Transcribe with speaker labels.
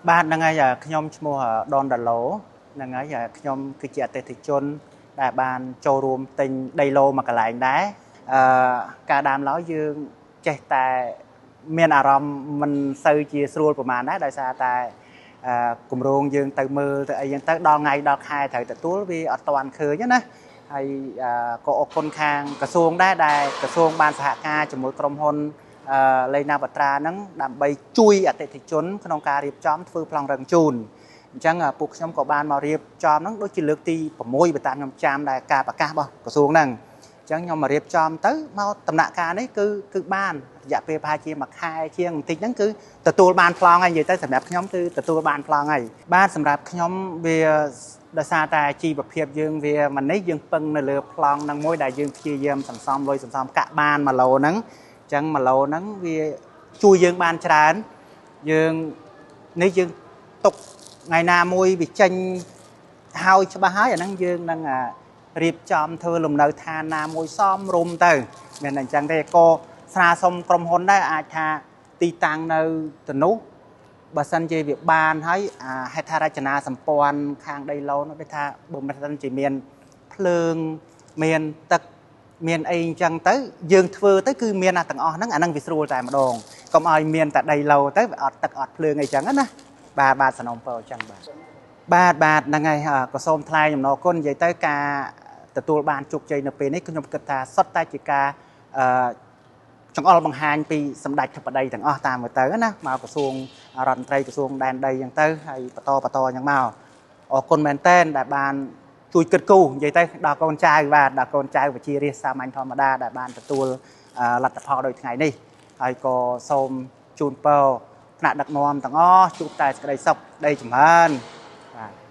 Speaker 1: បាទហ្នឹងហើយខ្ញុំឈ្មោះដនដាឡូហ្នឹងហើយខ្ញុំគឺជាអតិថិជនដែលបានចូលរួមទិញដីឡូមួយកន្លែងដែរអឺការដើមឡើយយើងចេះតែមានអារម្មណ៍មិនសូវជាស្រួលប្រហែលដែរដោយសារតែគម្រោងយើងទៅមើលទៅអីចឹងទៅដល់ថ្ងៃដល់ខែត្រូវទទួលវាអត់ទាន់ឃើញណាហើយក៏អរគុណខាងក្រសួងដែរដែលក្រសួងបានសហការជាមួយក្រុមហ៊ុនលេណាបត្រាហ្នឹងដើម្បីជួយអតិថិជនក្នុងការរៀបចំធ្វើប្លង់រឹងជូនអញ្ចឹងពួកខ្ញុំក៏បានមករៀបចំហ្នឹងដូចជាលើកទី6បើតាមខ្ញុំចាំដែលការប្រកាសរបស់ក្រសួងហ្នឹងអញ្ចឹងខ្ញុំមករៀបចំទៅមកដំណាក់កាលនេះគឺបានរយៈពេលប្រហែលជាមួយខែជាងបន្តិចហ្នឹងគឺទទួលបានប្លង់ហើយនិយាយទៅសម្រាប់ខ្ញុំគឺទទួលបានប្លង់ហើយបាទសម្រាប់ខ្ញុំវាដោយសារតែជីវភាពយើងវាមិននេះយើងពឹងនៅលើប្លង់ហ្នឹងមួយដែលយើងព្យាយាមសន្សំលុយសន្សំកាក់បាន1ឡូហ្នឹងអញ្ចឹង1ឡូហ្នឹងវាជួយយើងបានច្រើនយើងនេះយើងទុកថ្ងៃណាមួយវាចេញហើយច្បាស់ហើយអាហ្នឹងយើងនឹងរៀបចំធ្វើលំនៅឋានណាមួយសមរម្យទៅមានតែអញ្ចឹងទេក៏ស្នើសុំក្រុមហ៊ុនដែរអាចថាទីតាំងនៅទៅនោះបើសិនជាវាបានហើយអាហេដ្ឋារចនាសម្ព័ន្ធខាងដីឡូនោះគេថាបើមិនសិនជាមានភ្លើងមានទឹកមានអីអញ្ចឹងទៅយើងធ្វើទៅគឺមានអាទាំងអស់ហ្នឹងអាហ្នឹងវាស្រួលតែម្ដងកុំឲ្យមានតែដីឡូទៅអត់ទឹកអត់ភ្លើងអីចឹងណាបាទបាទសំណូមពរអញ្ចឹងបាទបាទបាទហ្នឹងហើយក៏សូមថ្លែងអំណរគុណនិយាយទៅការទទួលបានជោគជ័យនៅពេលនេះខ្ញុំគិតថាសុទ្ធតែជាការចង្អុលបង្ហាញពីសម្ដេចធិបតីទាំងអស់តាមទៅណាមកក្រសួងរដ្ឋមន្ត្រីក្រសួងដែនដីអញ្ចឹងទៅហើយបន្តបន្តអញ្ចឹងមកអរគុណមែនតែនដែលបានជួយគិតគូរនិយាយទៅដល់កូនចៅបាទដល់កូនចៅប្រជារាស្ត្រសាមញ្ញធម្មតាដែលបានទទួលលទ្ធផលដូចថ្ងៃនេះហើយក៏សូមជូនពរថ្នាក់ដឹកនាំទាំងអស់ជួបតែសេចក្តីសុខដីចម្រើនបាទ។